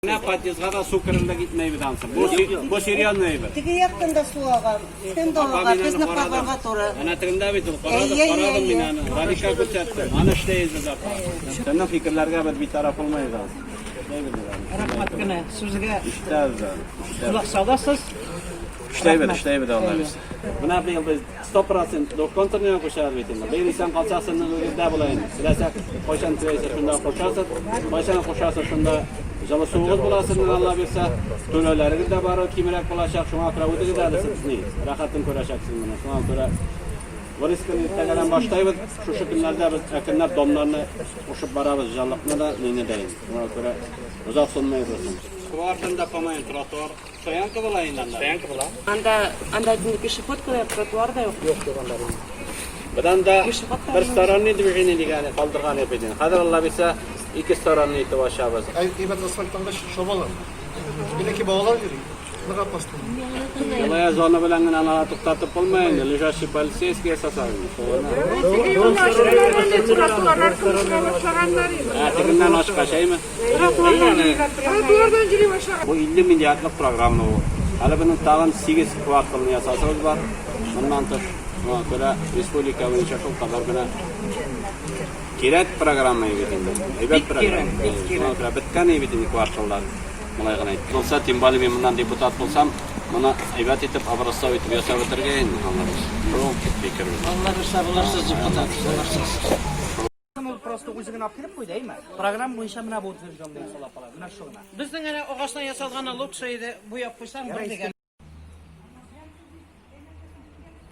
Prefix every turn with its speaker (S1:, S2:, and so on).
S1: Менә подъездга да су керерлек итмәйбез ансы. Бу бу серьезный әйбер.
S2: Теге яктан да су ага, өстән дә ага, безне кабарга туры.
S1: Әнә тегендә бит ул карадым, карадым мин аны. Радика күрсәтте. Аны эшләйбез без апа. Синең фикерләргә без битараф булмыйбыз ансы. Эшләйбез без аны.
S3: Рәхмәт кенә сүзгә.
S1: Ишетәбез аны.
S3: Колак саласыз.
S1: Эшләйбез, эшләйбез Алла бирсә. Менә быел без 100% двухконтурныйга күчәбез бит инде. Быел исән калса, сезнең үзегездә була инде. Теләсә кайчан теләсә шунда кушасыз, кайчан кушасыз шунда җылы суыгыз була сезнең Алла бирсә. Түләүләрегез дә бары кимрәк булачак. Шуңа күрә үзегез әле сез ни, рәхәтен күрәчәксез менә. Шуңа күрә вырезканы иртәгәдән башлайбыз. Шушы көннәрдә без әкренләп домнарны кушып барабыз, җанлыкны да, нине дә инде. Шуңа күрә озак сынмыйбыз. Скважинда, по-моему, тротуар Стоянка була инде анда.
S4: Стоянка була.
S5: Анда анда инде пешеход кына тротуар да юк.
S4: Юк, юк анда.
S1: Быдан да бер сторонний движение дигәне калдырган идек. Хәзер Алла бирсә, ике сторонний итеп ачабыз.
S6: Әйбәт асфальттан чабалар. Бәләкәй балалар йөри. Нык опасно.
S1: Җылая зона белән генә аны туктатып булмый инде. Лежачий полицейский ясаса инде. Ә, тегеннән ачкач, әйме?
S7: Тротуардан йөри башлаган.
S1: Бу 50 миллиардлык программа бу. Әле моның тагын 8 кварталны ясасыбыз бар. Моннан тыш, шуңа күрә республика буенча шул кадәр генә кирәк программа бит инде. Әйбәт программа. Шуңа күрә беткән бит инде кварталлар. Болай гына әйт. Булса, тем более мин моннан депутат булсам, моны әйбәт итеп, образцов итеп ясап бетерергә инде, Алла бирсә. Шул фикер.
S3: Алла бирсә, булырсыз депутат, булырсыз. Ул просто үзе генә алып килеп куйды, әйме? Программа буенча менә бу утвержденный ясала кала. Менә шул гына.
S4: Безнең әнә агачтан ясалганы лучше иде, буяп куйсаң бер дигән.